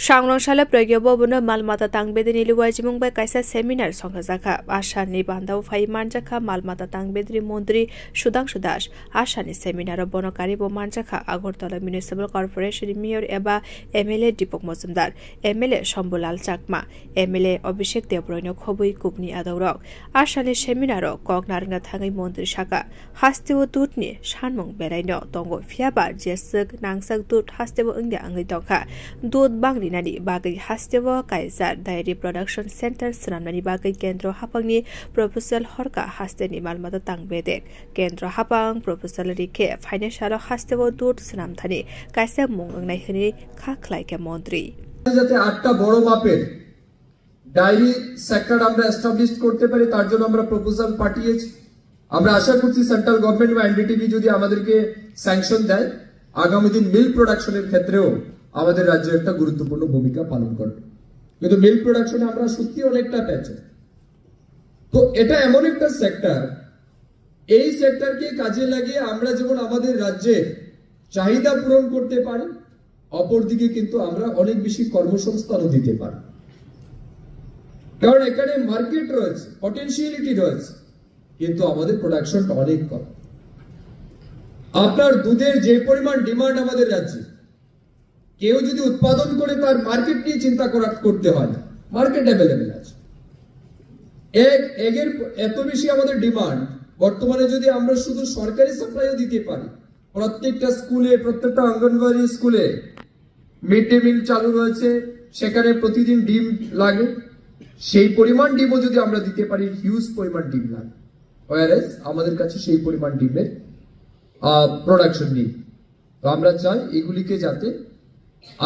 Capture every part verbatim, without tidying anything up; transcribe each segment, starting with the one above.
Sangrong salo Pragya Bhavan o mal mata tang bedini liwajimung bai kaisa seminar songkhajakha. Asani bandao phai manjakha mal mata tang bedini montri Sudhangshu Das. Asani seminar o bono karibo manjakha Agartala Municipal Corporation Mayor eba M L A Deepak Majumdar, M L A Shambhu Lal Chakma, M L A Abhishek Debroy no khobwi kubni adongrok. Asani seminar o kok narwkna thangwi montri saka, hasteo dudni sanmung belaino tongo, phiyaba jeswk nangsak dud hasteo wngya wngwi tongkha. Dud bang rinani bagwi hasteo kaijak dairy production center swnamnani bagwi kendro haphangni proposal horka hasteni malmata tang bedek. Kendro haphang proposal rikhe phainai salo hasteo dud swnamthani kaisa mung wngnai hwnwi kha khlaikha montri. যাতে আটটা বড় মাপের diary sector আমরা এস্টাবলিশ করতে পারি, তার জন্য আমরা প্রপোজাল পাঠিয়েছি। আমরা আশা করছি সেন্ট্রাল গভর্নমেন্ট বা এনডিটিভি যদি আমাদেরকে স্যাংশন দেয়, আগামী দিন মিল্ক প্রোডাকশনের ক্ষেত্রেও আমাদের রাজ্য একটা গুরুত্বপূর্ণ ভূমিকা পালন করবে। কিন্তু মিল্ক প্রোডাকশনে আমরা সত্যি অনেকটা প্যাচে। তো এটা এমন একটা সেক্টর, এই সেক্টরকে কাজে লাগিয়ে আমরা যেমন আমাদের রাজ্যের চাহিদা পূরণ করতে পারি, অপরদিকে কিন্তু আমরা অনেক বেশি কর্মসংস্থানও দিতে পারি। কারণ এখানে মার্কেট রয়েছে, পটেনশিয়ালিটি রয়েছে, কিন্তু আমাদের প্রোডাকশনটা অনেক কম। আপনার দুধের যে পরিমাণ ডিমান্ড আমাদের রাজ্যে, কেউ যদি উৎপাদন করে, তার মার্কেট নিয়ে চিন্তা করা, করতে হয় না, মার্কেট অ্যাভেলেবল আছে। এগ, এগের এত বেশি আমাদের ডিমান্ড, বর্তমানে যদি আমরা শুধু সরকারি সাপ্লাইও দিতে পারি, প্রত্যেকটা স্কুলে, প্রত্যেকটা অঙ্গনওয়াড়ি স্কুলে মিড ডে মিল চালু রয়েছে, সেখানে প্রতিদিন ডিম লাগে। সেই পরিমাণ ডিমও যদি আমরা দিতে পারি, হিউজ পরিমাণ ডিম লাগে। ওয়ারেস আমাদের কাছে সেই পরিমাণ ডিমের প্রোডাকশন নেই। তো আমরা চাই এগুলিকে যাতে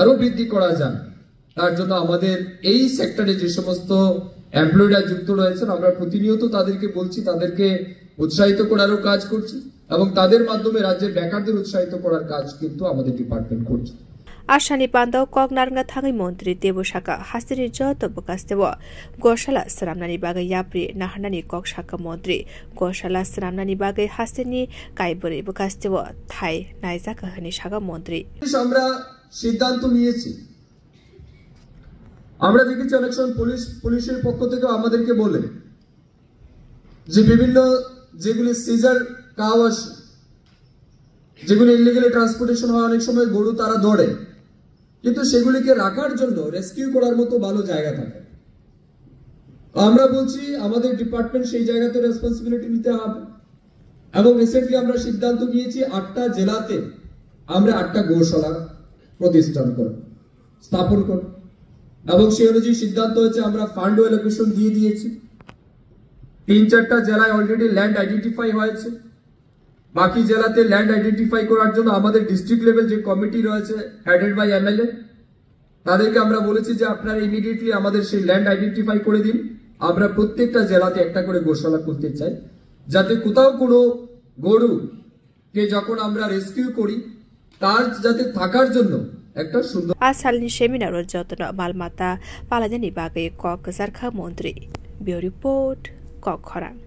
আরো বৃদ্ধি করা যায়। তার জন্য আমাদের এই সেক্টরে যে সমস্ত এমপ্লয়িরা যুক্ত রয়েছেন, আমরা প্রতিনিয়ত তাদেরকে বলছি, তাদেরকে উৎসাহিত করারও কাজ করছি এবং তাদের মাধ্যমে রাজ্যের বেকারদের উৎসাহিত করার কাজ কিন্তু আমাদের ডিপার্টমেন্ট করছে। Asani panda o kok narwkna thangwi montri teibo saka, hasteni joto bwkasteo gosala swnamnani bagwi yapri naharnani kok saka montri. Gosala swnamnani bagwi hasteni kaibrwi bwkasteo thai naijak hwnwi saka montri. আমরা সিদ্ধান্ত নিয়েছি, আমরা দেখেছি অনেক সময় পুলিশ, পুলিশের পক্ষ থেকে আমাদেরকে বলে যে বিভিন্ন যেগুলি সিজার কাউ আসে, যেগুলি ইলিগালি ট্রান্সপোর্টেশন হয়, অনেক সময় গরু তারা ধরে, কিন্তু সেগুলিকে রাখার জন্য, রেস্কিউ করার মতো ভালো জায়গা থাকে। আমরা বলছি আমাদের ডিপার্টমেন্ট সেই জায়গাতে রেসপন্সিবিলিটি নিতে হবে। এবং রিসেন্টলি আমরা সিদ্ধান্ত নিয়েছি আটটা জেলাতে আমরা আটটা গোশালা প্রতিষ্ঠান করব, স্থাপন করব। এবং সেই অনুযায়ী সিদ্ধান্ত হয়েছে, আমরা ফান্ড অ্যালোকেশন দিয়ে দিয়েছি। তিন চারটা জেলায় অলরেডি ল্যান্ড আইডেন্টিফাই হয়েছে। বাকি জেলাতে ল্যান্ড আইডেন্টিফাই করার জন্য আমাদের ডিস্ট্রিক্ট লেভেল যে কমিটি রয়েছে, হেডেড বাই এমএলএ, তাদেরকে আমরা বলেছি যে আপনারা ইমিডিয়েটলি আমাদের সেই ল্যান্ড আইডেন্টিফাই করে দিন। আমরা প্রত্যেকটা জেলাতে একটা করে গোশালা খুলতে চাই, যাতে কোথাও কোনো গরুকে যখন আমরা রেস্কিউ করি, তার যাতে থাকার জন্য একটা সুন্দর A salni seminar o jotono mal mata palainani bagwi kok kwcharkha montri. Bureau Report, Kokkhorang.